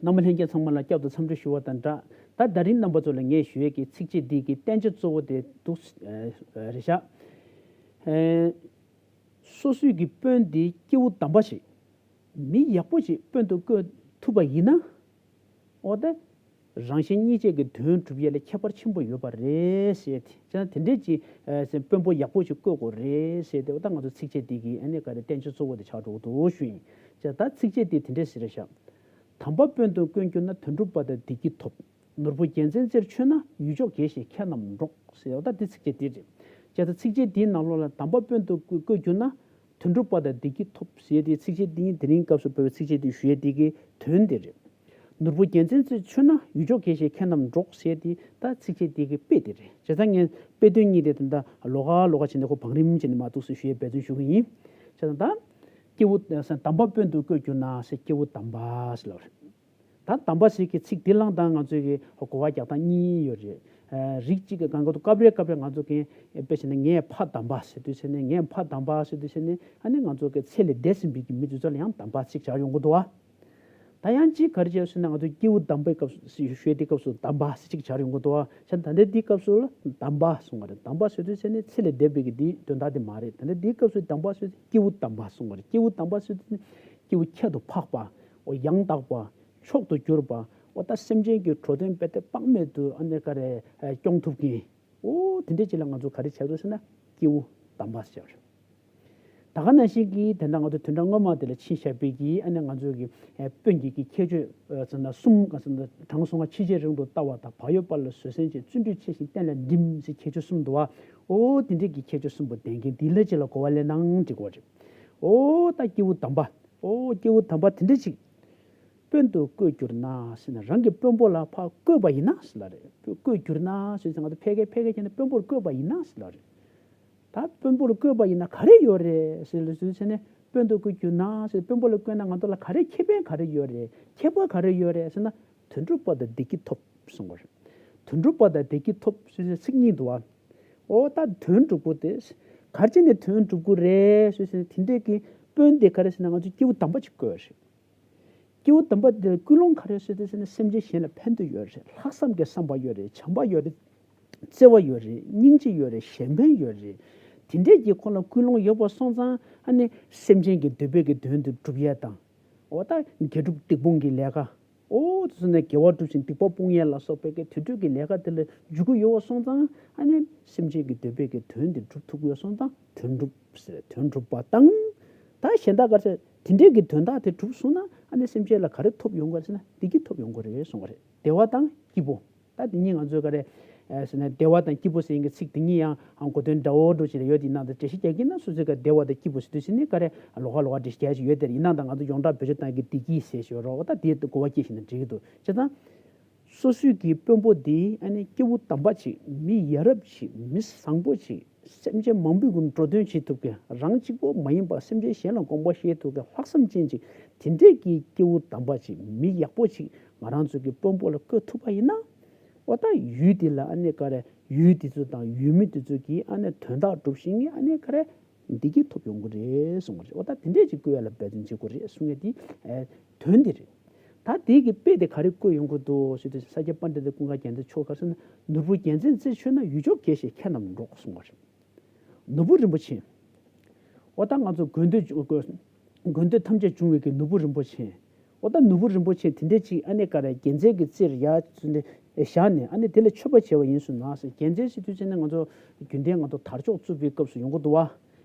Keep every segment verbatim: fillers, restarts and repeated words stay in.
རྣམ་པ་ལྷན་རྒྱས་ཚང་མ་ལ་བསྐྱར་དུ་འཚམས་འདྲི་ཞུ་བ་དང་སྦྲགས། ད་ད་རིང་རྣམ་པ་ཚོ་ལ་ངས་ཞུ་ཡས་ཀྱི་ཚིགས་བཅད་འདི་གི་བསྟན་བྱ་གཙོ་བོ་དེ་འདུག་ཨ་རེད་ཤག་ཨ་སོ་སོའི་གི་དཔོན་དེ་སྐྱེ་བོ་དམ་པ་ཞིག་མི་ཡག་པོ་ཞིག་དཔོན་དུ་བསྐོས་ཐུབ་པ་ཡིན་ན། འོ་ད། རང་གཞན་གཉིས་ཆར་གྱི་དོན་སྒྲུབ་ཡས་ལ་ཁྱད་པར་ཆེན་པོ་ཡོད་པ་རེད་ཟེར་ཏེ། བྱས་ན་དེ་འདྲས་ཀྱི་ཨ་དཔོན་པོ་ཡག་པོ་ཞིག་བསྐོས་དགོས་རེད་ཟེར་ཏེ། འོ་ད་ང་ཚོ་ཚིགས་བཅད་འདི་གི་ཨ་ནི་ག་རེ་བསྟན་བྱ་གཙོ་བོ་དེ་ཆགས་འགྲོ་གི་འདུག་ཞུ་ཡིན། བྱས་ད་ཚིགས་བཅད་འདི་དེ་འདྲས་ཟེར་རེད་ཤག་དམ་པ་དཔོན་དུ་བསྐོས་གྱུར་ན། དོན་གྲུབ་པ་དང་བདེ་སྐྱིད་ཐོབ། ནོར་བུ་རྒྱལ་མཚན་རྩེར་མཆོད་ན། ཡུལ་ཕྱོགས་རྒྱལ་ཞིང་ཁྱེད་རྣམས་འགྲོགས་ཟེར། འོ་ད་འདི་ཚིགས་བཅད་འདི་རེད། བྱས་ད་ཚིགས་བཅད་འདིའི་ནང་ལོགས་ལ་དམ་པ་དཔོན་དུ་བསྐོས་གྱུར་ན། དོན་གྲུབ་པ་དང་བདེ་སྐྱིད་ཐོབ་ཟེར་ཏེ་ཚིགས་བཅད་འདི་ཉིད་དེ་རིང་སྐབས་སུ་བབས་པའི་ཚིགས་བཅད་འདི་ཞུ་ཡས་འདི་གི་དོན་འདི་རེད། ནོར་བུ་རྒྱལ་མཚན་རྩེར་མཆོད་ན། ཡུལ་ཕྱོགས་རྒྱལ་ཞིང་ཁྱེད་རྣམས་འགྲོགས་ཟེར་ཏེ་ད་ཚིགས་བཅད་འདི་གི་དཔེ་འདི་རེད། བྱས་ཙང་ངས་དཔེ་དོན་གཉིས་དེ་ད་ལྟ་ལོགས་ཀ་ལོགས་ཀ་བྱས་ནས་ཁོ་བང་རིམ་བྱས་ནས་མར་འདུག་སེ་ཞུ་ཡས་འབད་བརྩོན་ཞུ་གི་ཡིན། བྱས་ཙང་ད་སྐྱེ་བོ་དམ་པ་དཔོན་དུ་བསྐོས་གྱུར་ན་ཟེར། སྐྱེ་བོ་དམ་པ་ཟེར་ལབ་རེད། ད་དམ་པ་ཟེར་གྱི་ཚིག་འདི་བླངས་དང་ང་ཚོའི་གི་གོ་བ་རྒྱག་སྟངས་གཉིས་ཡོད་རེད། ཨ་རིགས་གཅིག་གི་སྒང་ག་དུ་སྐབས་རེ་སྐབས་རེ་ང་ཚོ་གི་དཔེ་བྱས་ན་ངས་ཕ་དམ་པ་ཟེར་དུས་ཟེར་ནས། ངས་ཕ་དམ་པ་ཟེར་དུས་ཟེར་ནས། ཨ་ནི་ང་ཚོ་གི་ཚེ་ལས་འདས་ཟིན་པའི་གི་མི་དེ་ཚོ་ལ་ཡང་དམ་པ་ཚིག་སྦྱར་ཡོང་གི་འདུག་བ། ད་ཡང་གཅིག་ག་རེ་བྱས་ཟེར་ན། ང་ཚོ་སྐྱེས་བུ་དམ་པའི་སྐབས་སུ་ཞུ་ཡས་དེའི་སྐབས་སུ་དམ་པ་ཟེར་ཅིག་སྦྱར་ཡོང་གི་འདུག་བ། བྱས་ད་ལྟ་འདིའི་སྐབས་སུ་ལ་དམ་པ་གསུང་བ་རེད། དམ་པ་ཟེར་དུས་ཟེར་ནས་ཚེ་ལས་འདས་པའི་གི་དེའི་དོན་དག་དེ་མ་རེད། ད་ལྟ་འདིའི་སྐབས་སུ་དམ་པ་ཟེར་དུས་སྐྱེས་བུ་དམ་པ་གསུང་བ་རེད། སྐྱེས་བུ་དམ་པ་ཟེར་དུས་ནི་སྐྱེས་བུ་ཁྱད་དུ་འཕགས་པ། འོ་ཡང་དག་པ། མཆོག་ཏུ་གྱུར་པ། འོ་ད་སེམས་ཅན་གྱི་འགྲོ་དོན་རྦད་དེ་དཔག་མེད་དུ་ཨ་ནི་ག་རེ་ཨ་སྐྱོང་ཐུབ་མཁན། འོ་དེ་འདྲས་ཅིག་ལ་ང་ཚོ་ག་རེ་བྱ་དགོས་ཟེར་ན། སྐྱེས་བུ་དམ་པ་ཟེར་བ་རེད། ད་ག་ནང་བཞིན་གྱི་དེ་འདྲ་ང་ཚོ་དོན་དག་སྔོན་མ་དེ་ལ་ཕྱིན་བཞག་པའི་གི་ཨ་ནི་ང་ཚོ་གི་ཨ་དཔོན་གྱི་གི་ཁྱད་ཆོས་ཨ་ཟེར་ན་གསུམ། ག་ཟེར་ན་དྲང་སྲོང་ལ་ཕྱིན་ཆད་རིང་དུ་ལྟ་བ་དང་། བག་ཡོད་པ་ལ་བཟོད་བསྲན་ཆེ། བརྩོན་འགྲུས་ཆེ་ཞིང་བསྟན་ལ་འགྲིམ་ཟེར་ཁྱད་ཆོས་གསུམ་འདུག་བ། འོ་དེ་འདྲས་ཀྱི་ཁྱད་ཆོས་གསུམ་པོ་ལྡན་མཁན་དེ་ལ་ཅིག་ལ་གོ་བ་ལེན་ན་འགྲིག་གི་རེད། འོ་ད་སྐྱེས་བུ་དམ་པ། འོ་སྐྱེས་བུ་དམ་པ་དེ་འདྲ་ཅིག་དཔོན་དུ་བསྐོས་གྱུར་ན་ཟེར་ན། རང་གི་དཔོན་པོ་ལ་ཕར་བསྐོས་པ་ཡིན་ན་ཟེར་ལབ་རེད། བསྐོས་གྱུར་ན་ཟེར་ཙང་ང་ཚོ་ཕལ་སྐད་ཕལ་སྐད་བྱས་ན་དཔོན་པོར་བསྐོས་པ་ཡིན་ན་ཟེར་ལབ་རེད། ད་དཔོན་པོར་བསྐོས་པ་ཡིན་ན་ག་རེ་ཡོད་རེད་ཟེར་ལབ་དུས་ཟེར་ནས། དཔོན་དུ་བསྐོས་གྱུར་ན་ཟེར། དཔོན་པོ་ལ་བསྐོས་ན་ང་ཚོ་ལ་ག་རེ་ཁེ་ཕན་ག་རེ་ཡོད་རེད། ཁྱད་པར་ག་རེ་ཡོད་རེད་ཟེར་ན། དོན་གྲུབ་པ་དང་བདེ་སྐྱིད་ཐོབ་གསུངས་པ་རེད། དོན་གྲུབ་པ་དང་བདེ་སྐྱིད་ཐོབ་ཟེར་ཟེར་ཚིག་གཉིས་འདུག་བ། འོ་ད་དོན་གྲུབ་པོ་དེ་ག་རེ་བྱས་ནས་དོན་གྲུབ་ཀྱི་རེད་ཟེར་ཟེར་ན། དེ་འདྲས་ཀྱི་དཔོན་དེ་ག་རེ་ཟེར་ན་ང་ཚོ་སྐྱེས་བུ་དམ་པ་ཅིག་བསྐོས་རེད། སྐྱེས་བུ་དམ་པ་དེ་ལ་ཀུན་སློང་ག་རེ་ཟེར་དེ་ཟེར་ན། སེམས་ཅན་གཞན་ལ་ཕན་ཐོགས་ཡོད་རེད། ལྷག་བསམ་གྱི་བསམ་པ་ཡོད་རེད། བྱམས་པ་ཡོད་རེད། བརྩེ་བ་ཡོད་རེད། སྙིང་རྗེ་ཡོད་རེད། གཞན་ཕན་ཡོད་རེད། དེ་འདྲས་ཀྱི་ཁོ་ལ་ཀུན་སློང་ཡོད་པ་སོང་ཙང་ཨ་ནི་སེམས་ཅན་གྱི་འདོད་པའི་གི་དོན་དེ་སྒྲུབ་ཡས་དང་། འོ་ད་དགེ་སྒྲུབ་སྡིག་སྤོང་གི་ལས་ཀ། འོ་དེ་ཚོ་ནས་དགེ་བ་སྒྲུབ་ཅིང་སྡིག་པ་སྤོང་ཡས་ལ་སོགས་པའི་གི་དུད་འགྲོ་གི་ལས་ཀ་དེ་ལ་འཇུག་གི་ཡོད་པ་སོང་ཙང་ཨ་ནི་སེམས་ཅན་གྱི་འདོད་པའི་གི་དོན་དེ་སྒྲུབ་ཐུབ་ཀྱི་ཡོད་སོང་ཙང་དོན་གྲུབ་ཟེར། དོན་གྲུབ་པ་དང་། ད་གཞན་དག་ག་རེ་ཟེར། དེ་འདྲའི་གི་དོན་དག་དེ་གྲུབ་སོང་ན་ཨ་ནི་སེམས་ཅན་ལ་ག་རེ་ཐོབ་ཡོང་གི་རེད་ཟེར་ན། བདེ་སྐྱིད་ཐོབ་ཡོང་གི་རེད་གསུངས་པ་རེད། བདེ་བ་དང་སྐྱིད་པོ། ད་དེ་གཉིས་ང་ཚོས་ག་རེ་ཟེར་ན། བདེ་བ་དང་སྐྱིད་པོ་ཟེར་མཁན་གྱི་ཚིག་དེ་གཉིས་ཡང་གོ་དོན་འདྲ་བོ་འདྲ་བོ་ཅིག་ལ་ཡོད་དེ། ཡིན་ནའང་ད་འགྲེལ་བཤད་རྒྱག་གི་ན་སོ་སོའི་ག་བདེ་བ་དང་སྐྱིད་པོ་ཟེར་དུས་ཟེར་ནས་ག་རེ་ལོགས་ཀ་ལོགས་ཀ་འགྲེལ་བཤད་རྒྱག་ཡ་ཅིག་ཡོད་དེ། ཡིན་ནའང་ད་ང་ཚོ་ཡོངས་གྲགས་བེད་སྤྱོད་བཏང་གི་བདེ་སྐྱིད་ཟེར་ཞོར་རོ། ད་དེ་གོ་བ་སྐྱེས་ཤིང་ན་འགྲིག་གི་འདུག་བྱས་ཙང་། སོ་སོའི་གི་དཔོན་པོ་དེ་ཨ་ནི་སྐྱེས་བུ་དམ་པ་ཅིག་མི་ཡ་རབས་ཅིག་མི་བཟང་པོ་ཅིག་སེམས་ཅན་མང་པོའི་གི་འགྲོ་དོན་བྱེད་ཐུབ་མཁན། རང་གཅིག་པོ་མ་ཡིན་པར་སེམས་ཅན་གཞན་ལ་དགོངས་པ་བཞེས་ཐུབ་མཁན། ལྷག་བསམ་ཅན་ཅིག་དེ་འདྲས་ཀྱི་སྐྱེས་བུ་དམ་པ་ཅིག་མི་ཡག་པོ་ཅིག་ང་རང་ཚོ་གི་དཔོན་པོ་ལ་བསྐོས་ཐུབ་པ་ཡིན་ན། འོ་ད་ཡུལ་དེ་ལ་ཨ་ནི་ག་རེ། ཡུལ་དེ་ཚོ་དང་ཡུལ་མི་དེ་ཚོ་གི་ཨ་ནི་དོན་དག་སྒྲུབ་ཤེས་མཁན། ཨ་ནི་ག་རེ། བདེ་སྐྱིད་ཐོབ་ཡོང་གི་རེད་གསུངས་པ་རེད། འོ་ད་དེ་འདྲས་ཅིག་བསྐོ་ཡ་ལ་འབད་བརྩོན་བྱེད་དགོས་རེད་གསུང་ཡ་དེ་ཨེ་དོན་དེ་རེད། ད་དེ་གི་དཔེ་དེ་ག་རེ་བཀོད་ཡོང་གི་འདུག་ཟེར་དུས། ས་སྐྱ་པཎྜི་ཏ་ཀུན་དགའ་རྒྱལ་མཚན་མཆོག་ག་རེ་ཟེར་ན། ནོར་བུ་རྒྱལ་མཚན་རྩེར་མཆོད་ན། ཡུལ་ཕྱོགས་རྒྱལ་ཞིང་ཁྱེད་རྣམས་འགྲོགས་གསུངས་པ་རེད། ནོར་བུ་རིན་པོ་ཆེ། འོ་ད་ང་ཚོ་དགོས་འདོད་དགོས་འདོད་ཐམས་ཅད་འབྱུང་བའི་གི་ནོར་བུ་རིན་པོ་ཆེ། འོ་ད་ནོར་བུ་རིན་པོ་ཆེ་དེ་འདྲས་ཅིག་ཨ་ནི་ག་རེ་རྒྱལ་མཚན་གྱི་རྩེར་ཡར་བཞག་ནས་ཨ་ནི་དེ་ལ་མཆོད་པ་བྱས་པ་ཡིན་ཟེར་ན་ཟེར། རྒྱལ་མཚན་ཟེར་དུས་ཙམ་ནས་ང་ཚོ་རྒྱུན་ལྡན་ང་ཚོ་དར་ལྕོག་བཙུགས་པའི་སྐབས་སུ་ཡོང་གི་འདུག་བ།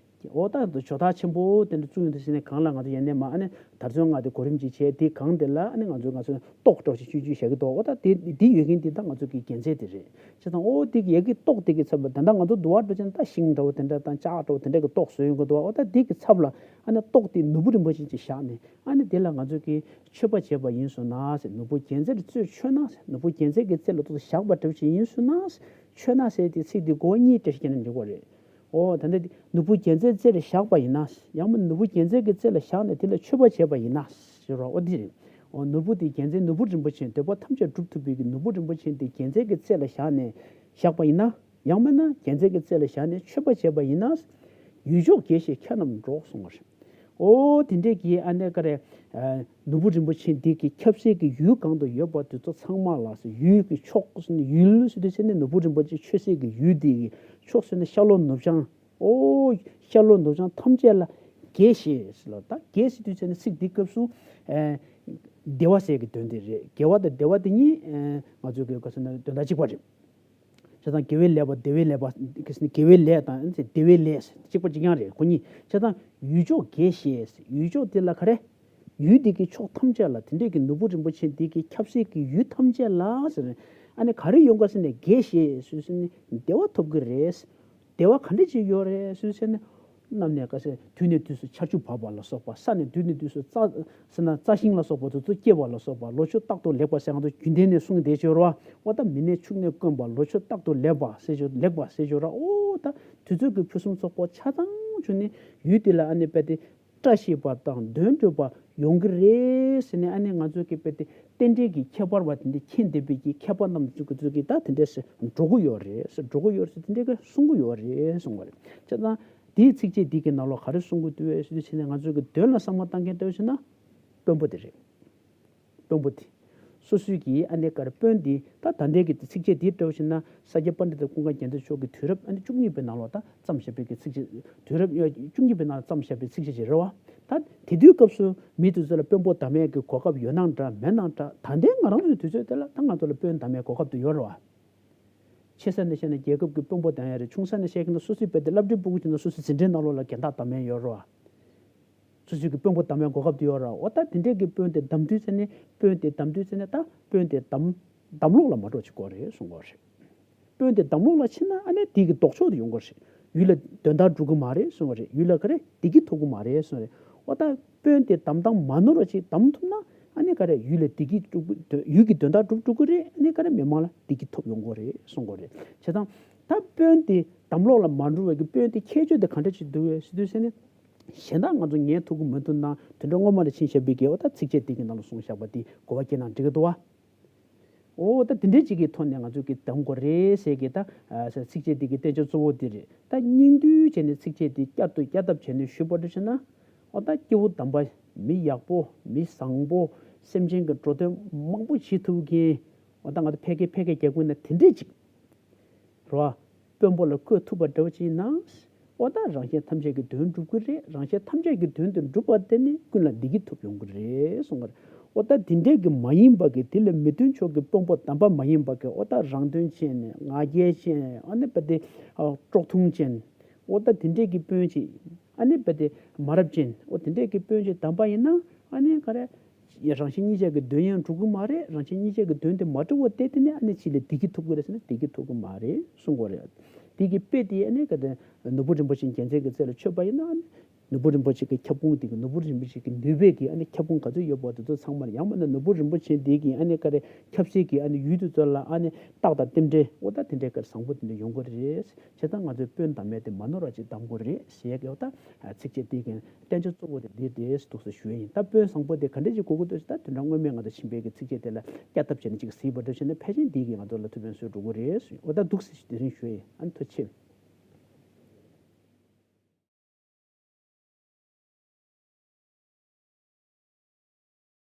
འོ་ད་ཇོ་བདག་ཆེན་པོ་དེ་འདྲ་བཙུགས་ཡོང་དུས་ཙམ་ནས་སྒང་ལ་ང་ཚོ་ཡ་ནས་མར་ཨ་ནི་དར་ཚོན་ལྔ་དེ་གོ་རིམ་ཅིག་བྱས། དེའི་སྒང་དེ་ལ་ཨ་ནི་ང་ཚོ་ང་ཚོ་ཏོག་འདྲ་བོ་ཞིག་བཅུས་བཅུས་བཞག་གི་འདུག་འོ་ད་དེ་དེ་ཡོད་མཁན་དེ་ད་ང་ཚོ་གི་རྒྱལ་མཚན་དེ་རེད། བྱས་ཙང་འོ་དེ་གི་ཡ་གི་ཏོག་དེ་གི་ཚབ་ལ་ད་ལྟ་ང་ཚོ་འདུག་བ་འགྲོ་ཅན་ད་ཤིང་འདྲ་བོ་དེ་འདྲ་དང་ལྕགས་འདྲ་བོ་དེ་འདྲ་གི་ཏོག་བཟོས་ཡོང་གི་འདུག་བ། འོ་ད་དེ་གི་ཚབ་ལ་ཨ་ནི་ཏོག་དེ་ནོར་བུ་རིན་པོ་ཆེ་ཅིག་བཞག་ནས་ཨ་ནི་དེ་ལ་ང་ཚོ་གི་མཆོད་པ་བྱས་པ་ཡིན་ཟེར་ན་ཟེར། ནོར་བུ་རྒྱལ་མཚན་རྩེར་མཆོད་ན་ཟེར། ནོར་བུ་རྒྱལ་མཚན་གྱི་རྩེ་ལ་ཏོག་ཙམ་བཞག་པ་འདྲ་བོ་ཞིག་ཡིན་ཟེར་ན་ཟེར། མཆོད་ན་ཟེར་དེ་ཚིག་དེ་གོ་བ་གཉིས་འདྲ་ཞིག་བརྒྱབ་ན་འགྲིག་གི་རེད། འོ་ད་ལྟ་ནོར་བུ་རྒྱལ་མཚན་རྩེར་བཞག་པ་ཡིན་ན། ཡང་མིན་ནོར་བུ་རྒྱལ་མཚན་གྱི་རྩེ་ལ་བཞག་ནས་དེ་ལ་མཆོད་པ་བྱས་པ་ཡིན་ན་ཟེར་བ། འོ་འདི་རེད། འོ་ནོར་བུ་དེ་རྒྱལ་མཚན་ནོར་བུ་རིན་པོ་ཆེ། འདོད་པ་ཐམས་ཅད་འགྲུབ་ཐུབ་པའི་གི་ནོར་བུ་རིན་པོ་ཆེ་དེ་རྒྱལ་མཚན་གྱི་རྩེ་ལ་བཞག་ནས་བཞག་པ་ཡིན་ན། ཡང་མིན་ན་རྒྱལ་མཚན་གྱི་རྩེ་ལ་བཞག་ནས་མཆོད་པ་བྱས་པ་ཡིན་ན། ཡུལ་ཕྱོགས་རྒྱལ་ཞིང་ཁྱེད་རྣམས་འགྲོགས་གསུངས་པ་རེད། ཨོ་དེ་འདྲས་ཀྱི་ཨ་ནེ་ཀ་རེ། ཨ། ནོར་བུ་རིན་པོ་ཆེ་འདི་གི་ཁྱབ་སའི་གི་ཡུལ་གང་དུ་ཡོད་པ་དེ་ཚོ་ཚང་མ་ལ་ཟེར། ཡུལ་གྱི་ཕྱོགས་ཟེར་ནས་ཡུལ་ཟེར་དུས་ཚེ་ནི་ནོར་བུ་རིན་པོ་ཆེ་མཆོད་སའི་གི་ཡུལ་འདི་གི་ཕྱོགས་ཟེར་ནས་ཤར་ལྷོ་ནུབ་བྱང་། ཨོ། ཤར་ལྷོ་ནུབ་བྱང་ཐམས་ཅད་ལ་དགེ་བཤེས་ཟེར་ལ། ད་དགེ་ཟེར་དུས་ཚེ་ནི་ཚིག་འདི་སྐབས་སུ། ཨ། བདེ་བ་ཟེར་གི་དོན་དེ་རེད། དགེ་བ་དང་བདེ་བ་དེ་གཉིས། ཨ། ང་ཚོའི་གི་ག་ཟེར་ན་དོན་དག་གཅིག་པ་རེད། བྱས་ཙང་དགེ་བའི་ལས་པ་བདེ་བའི་ལས་པ། དགེ་བའི་ལས་དང་བདེ་བའི་ལས་གཅིག་པ་གཅིག་རྐྱང་རེད། ཁོ་གཉིས། བྱས་ཙང་ཡུལ་ཕྱོགས་དགེ་བཤེས། ཡུལ་ཕྱོགས་དེ་ལ་ག་རེ། ཡུལ་དེ་གི་ཕྱོགས་ཐམས་ཅད་ལ། དེ་འདྲས་ཀྱི་ནོར་བུ་རིན་པོ་ཆེ་འདི་གི་ཁྱབ་སའི་གི་ཡུལ་ཐམས་ཅད་ལ་ཟེར་ནས། ཨ་ནི་ག་རེ་ཡོང་ག་ཟེར་ནས་དགེ་བཤེས་ཟེར་ནས་བདེ་བ་ཐོབ་གི་རེད། བདེ་བ་ག་འདྲ་ཅིག་ཡོད་རེད་ཟེར་ཟེར་ནས། གནམ་ནས་ག་ཟེར། དུས་ནས་དུས་སུ་ཆར་ཆུ་བབས་པ་ལ་སོགས་པ། ས་ནས་དུས་ནས་དུས་སུ་རྩྭ་ཟེར་ན་རྩྭ་ཤིང་ལ་སོགས་པ་དེ་ཚོ་སྐྱེ་བ་ལ་སོགས་པ། ལོ་ཕྱུགས་རྟག་ཏུ་ལེགས་པ་ཟེར་ང་ཚོ་རྒྱུན་ལྡན་ནས་གསུངས་བསྡད་ཡོད་རེད་བ། འོ་ད་མི་ནད་ཕྱུགས་ནད་དཀོན་པ། ལོ་ཕྱུགས་རྟག་ཏུ་ལེགས་པ་ཟེར་ཡོད། ལེགས་པ་ཟེར་ཡོད་རེད། ཨོ་ད་དུས་ཚོད་ཀྱི་ཕུན་སུམ་ཚོགས་པ་ཆ་ཚང་བྱུང་ནས་ཡུལ་དེ་ལ་ཨ་ནི་རྦད་དེ་བཀྲ་ཤིས་པ་དང་དོན་འགྲུབ་པ་ཡོང་གི་རེད་ཟེར་ནས། ཨ་ནི་ང་ཚོ་གི་རྦད་དེ་རྟེན་འབྲེལ་གྱི་ཁྱད་པར་བ་དེ་འདྲ་མཁྱེན་བསྡད་པའི་གི་མཁས་པ་རྣམས་ཚོ་གི་ཚོ་གི་ད་དེ་འདྲ་ཟེར་འགྲོ་གི་ཡོད་རེད་ཟེར། འགྲོ་གི་ཡོད་རེད་ཟེར། དེ་འདྲ་གི་གསུང་གི་ཡོད་རེད་གསུང་བ་རེད། བྱས་ཙང་དེའི་ཚིགས་བཅད་འདི་གི་ནང་ལོགས་ག་རེ་གསུང་གི་འདུག་ཟེར་དུས་ཙམ་ནས། ང་ཚོ་གི་དོན་ལ་བསམ་བློ་བཏང་མཁན་ལྟ་བུ་བྱས་ན་དཔོན་པོ་དེ་རེད། དཔོན་པོ་དེ། སོ་སོའི་གི་ཨ་ནེ་ཀར་དཔོན་དེ། ད་ད་ལྟའི་གི་ཚིགས་བཅད་འདི་ལྟ་བུ་བྱས་ན་ས་སྐྱ་པཎྜི་ཏ་ཀུན་དགའ་རྒྱལ་མཚན་མཆོག་གི་དུས་རབས་ཨ་ནི་བཅུ་གཉིས་པའི་ནང་ལོགས་ད་བརྩམས་བཞག་པའི་གི་ཚིགས་བཅད། དུས་རབས་བཅུ་གཉིས་པའི་ནང་ལ་བརྩམས་བཞག་པའི་ཚིགས་བཅད་ཅིག་རེད་བ། ད་དེ་དུས་སྐབས་སུ་མི་དེ་ཚོ་ལ་དཔོན་པོ་གདམ་ཡས་ཀྱི་གོ་སྐབས་ཡོད་ནའང་འདྲ་མེད་ནའང་འདྲ། ད་ལྟའི་ང་རང་ཚོའི་དུས་ཚོད་དེ་ལ་ད་ང་ཚོ་ལ་དཔོན་གདམ་ཡས་གོ་སྐབས་དེ་ཡོད་རེད་བ། ཆེ་ས་ནས་བཤད་ན་རྒྱལ་ཁབ་ཀྱི་དཔོན་པོ་གདམ་ཡས་རེད། ཆུང་ས་ནས་བཤད་མཁན་ན་སོ་སོའི་དཔེ་དེ་སློབ་གྲྭའི་སྤུ་གུ་བྱས་ན་སོ་སོའི་འཛིན་གྲྭའི་ནང་ལོགས་ལ་རྒན་བདག་གདམ་ཡས་ཡོད་རེད་བ། སོ་སོའི་གི་དཔོན་པོ་གདམ་ཡས་གོ་སྐབས་དེ་ཡོད་རེད་བ། ད་དེ་འདྲས་ཀྱི་དཔོན་དེ་གདམ་དུས་ཙ་ནས། དཔོན་དེ་གདམ་དུས་ཙ་ནས་ད་དཔོན་དེ་གདམ། གདམ་ལོག་ལ་མ་འགྲོ་བྱེད་དགོས་རེད་གསུང་གི་རེད། དཔོན་དེ་གདམ་ལོག་ལ་ཕྱིན་ན་ཨ་ནི་དེ་གི་ལྡོག་ཕྱོགས་དེ་ཡོང་གི་རེད། ཡུལ་ལ་དོན་དག་འགྲུབ་གི་མ་རེད་གསུང་གི་རེད། ཡུལ་ལ་ག་རེ་བདེ་སྐྱིད་ཐོབ་གི་མ་རེད་གསུང་གི་རེད། འོ་ད་དཔོན་དེ་གདམ་སྟངས་མ་ནོར་བ་ཅིག་གདམ་ཐུབ་ན། ཨ་ནི་ག་རེ་ཡུལ་ལ་བདེ་སྐྱིད་འགྲུབ་གི། ཡུལ་གྱི་དོན་དག་འགྲུབ་འགྲོ་གི་རེད། ཨ་ནི་ག་རེ་མི་མང་ལ་བདེ་སྐྱིད་ཐོབ་ཡོང་གི་རེད་གསུང་གི་རེད། བྱས་ཙང་ད་དཔོན་དེ་གདམ་ལོག་ལ་མ་འགྲོ་བའི་གི་དཔོན་དེ་ཁྱད་ཆོས་དེ་ག་འདྲ་ཅིག་འདུག་ཟེར་དུས་ཙ་ནས། གཞན་དག་ང་ཚོ་ངའི་ཐུགས་ཁུར་མ་ཐུབ་ན་དོན་དག་སྔོན་མ་ལ་ཕྱིན་བཞག་པའི་གི་འོ་ད་ཚིགས་བཅད་འདི་གི་ནང་ལ་གསུངས་བཞག་པ་དེ་གོ་བ་སྐྱེས་ན་འགྲིག་གི་འདུག་བ། འོ་ད་དེ་འདྲའི་ཅིག་གི་ཐོག་ནས་ང་ཚོ་གི་གདམ་དགོས་རེད་ཟེར་གི། ད་ཚིགས་བཅད་འདི་གི་བསྟན་བྱ་གཙོ་བོ་འདི་རེད། ད་སྙིང་བསྡུས་བྱས་ནས་ཚིགས་བཅད་འདི་བསྐྱར་དུ་བསྐྱར་ལྡབ་བྱས་ནས་ཞུས་པ་འདྲ་བྱས་ན། འོ་ད་སྐྱེ་བོ་དམ་པ། མི་ཡག་པོ། མི་བཟང་པོ། སེམས་ཅན་གྱི་འགྲོ་དོན་མང་པོ་བྱེད་ཐུབ་མཁན། འོ་ད་ང་ཚོ་ཕལ་སྐད་ཕལ་སྐད་རྒྱག་དགོས་ན་དེ་འདྲས་ཅིག་རེད་བ། དཔོན་པོ་ལ་བསྐོས་ཐུབ་པ་འདྲ་བོ་ཅིག་ཡིན་ན། འོ་ད་རང་གཞན་ཐམས་ཅད་ཀྱི་དོན་འགྲུབ་ཀྱི་རེད། རང་གཞན་ཐམས་ཅད་ཀྱི་དོན་དེ་འགྲུབ་པ་དེ་ནི་ཀུན་ལ་བདེ་སྐྱིད་ཐོབ་ཡོང་གི་རེད་གསུང་གི་རེད། འོ་ད་དེ་འདྲས་ཀྱི་མ་ཡིན་པ་གི། དེ་ལ་མི་མཐུན་ཕྱོགས་ཀྱི་དཔོན་པོ་དམ་པ་མ་ཡིན་པ་གི། འོ་ད་རང་དོན་ཅན་ནས་ང་རྒྱལ་ཅན། ཨ་ནི་རྦད་དེ་ཨ་དཀྲོག་གཏོང་ཅན། འོ་ད་དེ་འདྲས་ཀྱི་དཔོན་ཅིག་ཨ་ནི་རྦད་དེ་མ་རབས་ཅན། འོ་དེ་འདྲས་ཀྱི་དཔོན་ཅིག་གདམས་པ་ཡིན་ན། ཨ་ནི་ག་རེ། རང་གཞན་གཉིས་ཆ་གི་དོན་ཡང་འགྲུབ་ཀྱི་མ་རེད། རང་གཞན་གཉིས་ཆ་གི་དོན་དེ་མ་འགྲུབ་པ་དེ། དེ་ནི་ཨ་ནི་ཅིག་ལ་བདེ་སྐྱིད་ཐོབ་ཀྱི་རེད་ཟེར་ན་བདེ་སྐྱིད་ཐོབ་ཀྱི་མ་རེད་གསུང་གི་རེད། དེ་གི་དཔེ་དེ་ཨ་ནི་ག་རེ། ནོར་བུ་རིན་པོ་ཆེ་རྒྱལ་མཚན་གྱི་རྩལ་ལ་མཆོད་པ་ཡིན་ན། ཨ་ནི་ནོར་བུ་རིན་པོ་ཆེ་གི་ཁྱབ་ཁོངས་དེ་གི། ནོར་བུ་རིན་པོ་ཆེ་གི་ནུས་པའི་གི་ཨ་ནི་ཁྱབ་ཁོངས་ག་ཚོད་ཡོད་པ་དེ་ཚོ་ཚང་མར། ཡང་མིན་ན་ནོར་བུ་རིན་པོ་ཆེ་དེ་གི་ཨ་ནི་ག་རེ། ཁྱབ་སའི་གི་ཨ་ནི་ཡུལ་དེ་ཚོ་ལ་ཨ་ནི་རྟགས་དང་རྟེན་འབྲེལ། འོ་ད་དེ་འདྲའི་ག་རེ་བཟང་པོ་དེ་འདྲ་ཡོང་གི་རེད། བྱས་ཙང་ང་ཚོས་དཔོན་གདམས་ཡས་དེ་མ་ནོར་བ་ཅིག་གདམ་དགོས་རེད་ཟེར་གི། འོ་ད་ཚིགས་བཅད་དེ་གི་བསྟན་བྱ་གཙོ་བོ་དེ་འདི་རེད་འདུག་ཟེར་ཞུ་ཡ་ཡིན། ད་དཔོན་བཟང་པོ་དེ་ག་འདྲས་ཅིག་དགོས་ཀྱི་འདུག་ཟེར། ད་དོན་དག་སྔོན་མའི་ང་ཚོ་ཕྱིན་པའི་གི་ཚིགས་བཅད་དེ་ལ་བསྐྱར་ལྡབ་བྱས་ནས་ཅིག་གཟིགས་པ་འདྲ་བྱས་ན། ཕལ་ཆེར་འདི་གིས་ང་ཚོ་ལ་ཐུགས་ཕན་གསོས་འགྲོ་གི་རེད་ཟེར། འོ་ད་འདུག་ཟེར་དེ་རིང་ཞུ་ཡ་ཡིན། ཨ་ནི་ཐུགས་རྗེ་ཆེ།